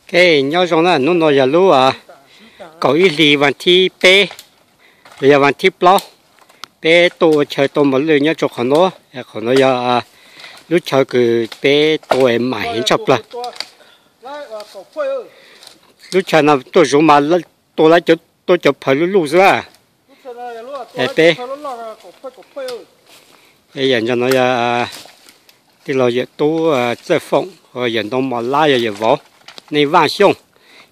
Ok, nyob zoo na, hnub no yog lub kaum ib hlis vas thib peb, los yog vas thib plaub, peb tuaj ua chaw tua mos lwj nyob rau qhov no. Qhov no yog lub chaw kws peb tua mam heev tshaj plaws. Lub chaw no tuaj zuv mas tua lawv cov, tua cov phawv luj luj xwb lawm. Peb, yam ntawm no yog tij laug Yawm Tub Txawj Foom, Yawm Ntoo Mos Lab, yog Yawm Vauv, nej Vaj Xyooj.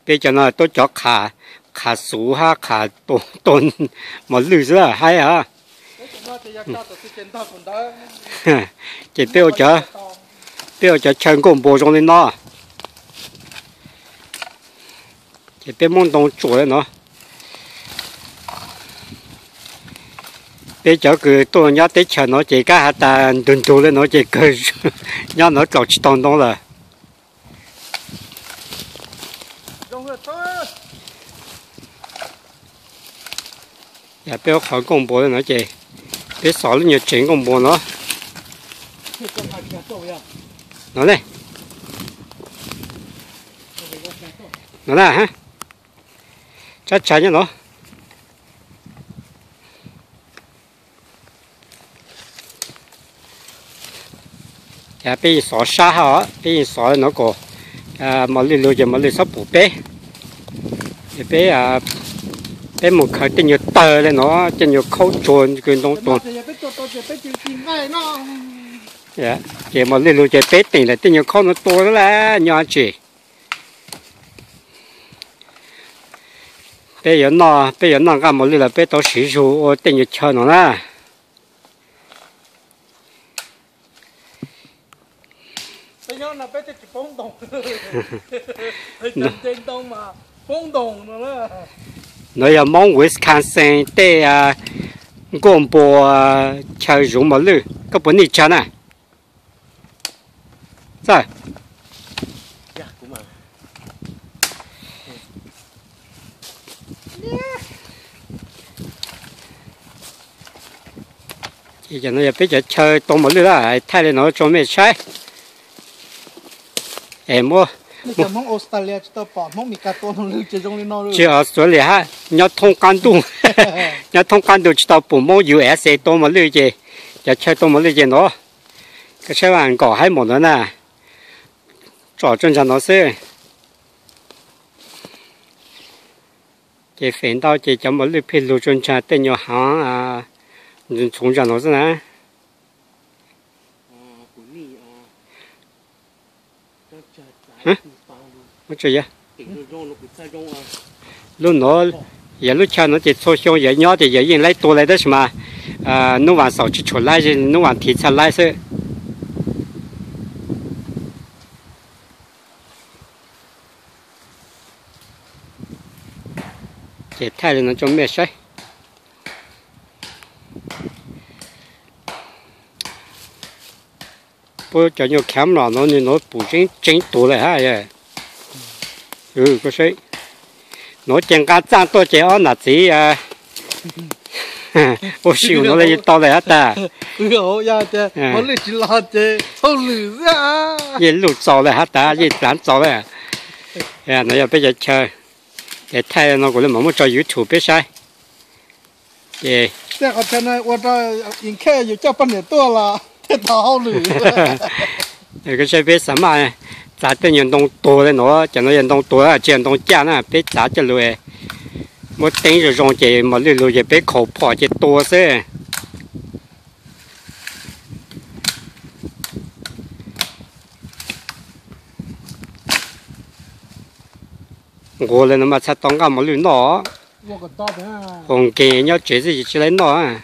Peb cov no tuaj cov qhav xuv hab qhav tua mos lwj xwb haib os. Ces peb ua cov chaw nkuaj npua zoo li no. Ces peb muab ntoo tsuam li no. Peb cov kws tuaj nyob teb chaws no ces kab has tas ntug ntug li no ces kawg nyob no dlaus tsis tau ntoo lawm. Yog peb ua qhov nkuaj npua li no ces peb xov lub nyuag tsev nkuaj npua no. No ne, no na, tsab tsha nyob no. Ces peb yeej xov sab hab os, peb yeej xov no kom mos lwj lug ces mos lwj txhob pum peb. Ces peb, peb mus khaws tej nyuag tawg li no, tej nyuag khaub tsuag kws ntoo tuag. Ces mos lwj lug ces peb teem lawm tej nyuag khaub no tua lawm nyob tsis. Peb yuav noj, peb yuav noj nqaj mos lwj los peb tau siv zug ua tej nyuag chaw no na. No yog Moob Wisconsin tej nkuaj npua chaw zuv mos lwj, koj puas nij tsa na? Txawj. Ces no yog peb cov chaw tua mos lwj lawm, thaij li no rau mej saib. Es muab, tsis Australia hab, nyob thoob qab ntuj, nyob thoob qab ntuj tsis tau pum Moob U S A tua mos lwj ces cov chaw tua mos lwj ces no, koj saib nkaum haib npaum ntawd na, tsom rau ntsa no xwb. Ces fem ntau ces cov mos lwj pheej lug rau ntsa tej nyuag haav ntxhuv ntsa no xwb na. Lub no yog lub chaw no ces txhua xyoo yawg nyob ces yawg yeej laib tua li tab sis mas nub vas xaum tsis tshua laib, nub vas thiv txhaj laib xwb. Ces thaij li no rau mej saib. Puab cov nyuag camera no nws no pum tseeb tseeb tuag lawm hab. Koj saib, nuav ces nqa txaaj tuaj ces ob nam txiv ua si no le yeej tau lawm hab tas. Yeej luj txaus lawm hab tas, yeej txav txaus lawm. No yog peb cov chaw, ces thaij no kuv le mam muab tso YouTube peb saib. Ces ua rau in case yus coj poj niam tuaj los thiaj tau hauj lwm. Koj saib peb xav maj txav tej nyuag ntoo tuag li no, cov no yog ntoo tuag tsis yog ntoo caj na, peb txav coj lug muab teeb zoo zoo ces mos lwj lug ces peb khaus phom ces tua xwb. Nquag li no mas txhaj tau nqaj mos lwj noj. Ua nkeeg nyob tsev xwb tsis tau noj.